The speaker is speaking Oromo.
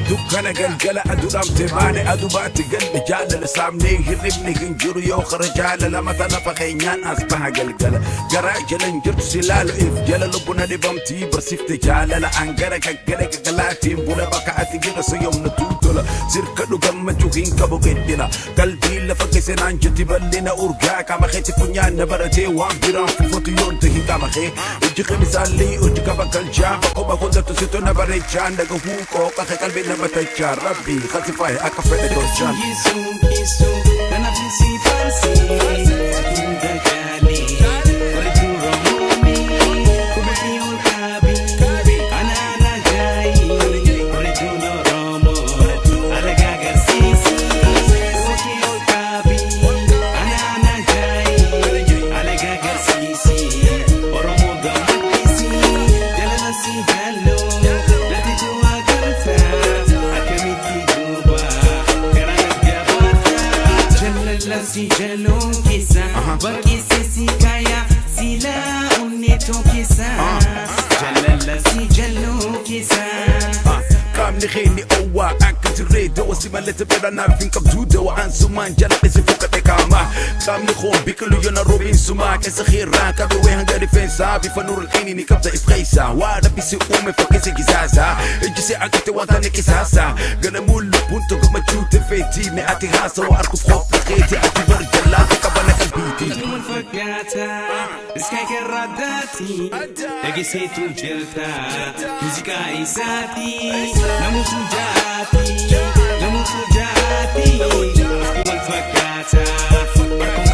Dukkana galgala aduudhaamte baane aduu baatti galle jaalala saamnee hirribni hin jiru yoo kara jaalala mata lafa keenyaan as baha galgala garaa jalan jirtu si laalu if jala lubbuna dhibamtii barsiifte jaalala angara gaggale gagalaatiin bula bakka ati jira soyomna tuutola sirka dhugammachuu hin qabu qindhina qalbii lafa keessa naan jetti bal'ina urgaa qaama keetti funyaan na baratee waan biraan fufatu yoon ta'e hin qaama kee ijji qemisaallee hojii qaba galchaa bakkuma hundatti situ na bareechaa dhagahuu qooqa kee qalbii nama tachaa rabbii khasifaaye akka fedhe tolchaan. Qaamni keenya owwaa akka jirree dawaa si malee bira naaf hin qabdu dawaa ansumaan jala si fuqate qaama qaamni koon biqilu yoona roobiin sumaa keessa keerraa qabee hanga rifeensaa bifa nuurul ayni ni qabda if keessa waa rabbi si uume fakkeessa gisaasa ijji si akkate wanta ni qisaasa ganamuu lubbuun tokko gammachuu tefeetii mi'aati haasawa arkuuf qofa keetii ati bar jallaate qabana qalbiitii. Namutu jaati, namutu jaati, wal fakkaata.